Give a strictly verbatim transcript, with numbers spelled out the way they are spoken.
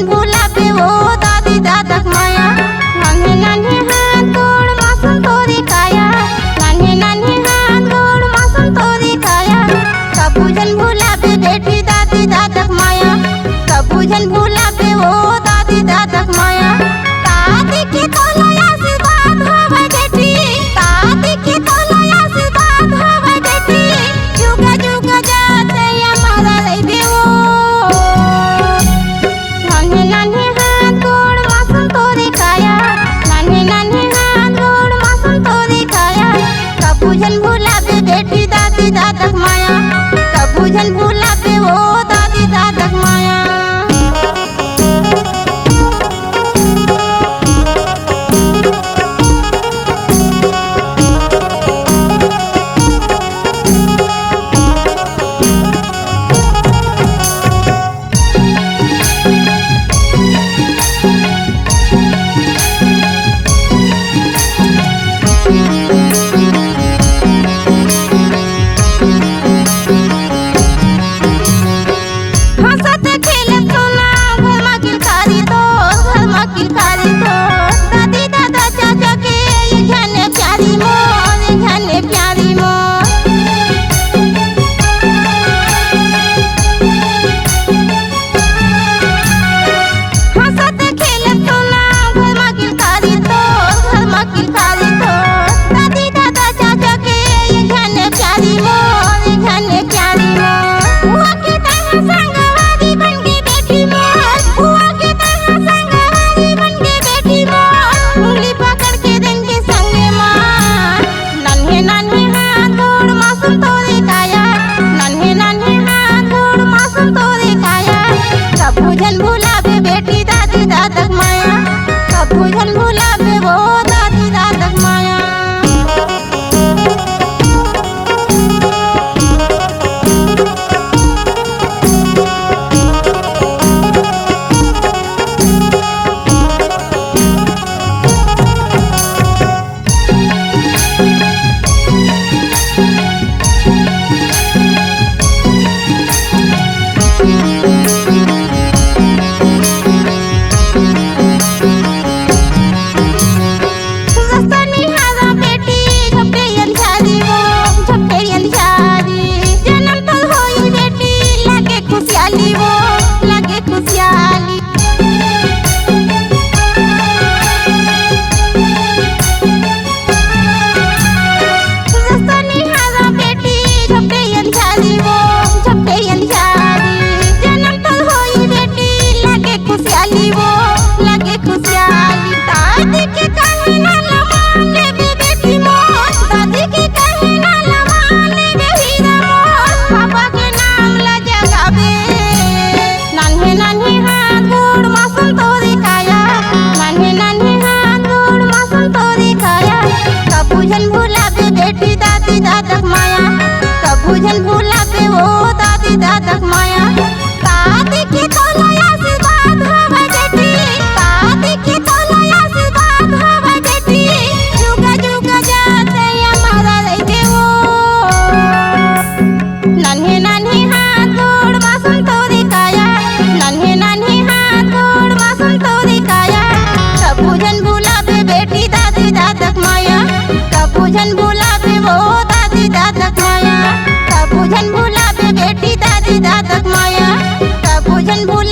भुलाबे ओ दादी दादक माया। नन्हे नन्हे हाथ गोड़ मासूम तोरी काया, नन्हे नन्हे हाथ गोड़ मासूम तोरी काया। कभू झन भुलाबे बेटी दादी दादक माया, कभू झन भुलाबे ओ दादी दादक माया। दादी के तोला आशीर्वाद होवे बेटी, दादी के तोला आशीर्वाद होवे बेटी। जुग जुग जात अमर रहिबे ओ। नन्हे नन्हे हाथ गोड़ मासूम तोरी काया, नन्हे नन्हे हाथ गोड़ मासूम तोरी काया। कभू झन भुलाबे बेटी दादी दादक माया, कभू झन भुलाबे ओ दादी दादक माया। हंसत खेलत सोना घर मा किलकारी तो, घर मा किलकारी तो। दादी दादा चाचा के ये झन प्यारी मोर, ये झन प्यारी मोर। हंसत खेलत सोना घर मा किलकारी तो, घर मा किलकारी तो। दादी दादा चाचा के ये झन प्यारी मोर, ये झन प्यारी मोर। हुआ के तहां संगवारी बन के बेटी मोर, हुआ के तहां संगवारी बन के बेटी मोर। उंगली पकड़ के देंगे संगे मां। नन्हे नन्हे हाथ गोड़ मासूम तोरी काया, नन्हे नन्हे हाथ गोड़ मासूम तोरी काया। कभू झन भुलाबे बेटी दादी दादक माया, कभू झन भुलाबे ओ दादी दादक माया। रस्ता निहारा बेटी, झपटे अंधियारी वो, झपटे अंधियारी। जनम तो होई बेटी, लागे खुशियाली वो, लागे खुशियाली। रस्ता निहारा बेटी, झपटे अंधियारी वो, झपटे अंधियारी। जनम तो होई बेटी, लागे खुशियाली वो, लागे खुशियाली। दादी के कहे ना लमान लेबे बेटी मोर, दादी के कहे ना लमान लेबे हीरा मोर। पापा के नाम ला जगाबे। नन्हे नन्हे हाथ गोड़ मासूम तोरी काया, नन्हे नन्हे हाथ गोड़ मासूम तोरी काया। कभू झन भुलाबे बेटी दादी दादक माया, कभू झन भुलाबे ओ दादी दादक माया। दादी के तोला आशीर्वाद होवे बेटी, दादी के तोला आशीर्वाद होवे बेटी। जुग जुग जात अमर रहिबे ओ। नन्हे नन्हे हाथ गोड़ मासूम तोरी काया, नन्हे नन्हे हाथ गोड़ मासूम तोरी काया। कभू झन भुलाबे बेटी दादी दादक माया, कभू झन भुलाबे ओ दादी दादक माया। कभू झन भुलाबे बेटी दादी दादक माया, कभू झन भुला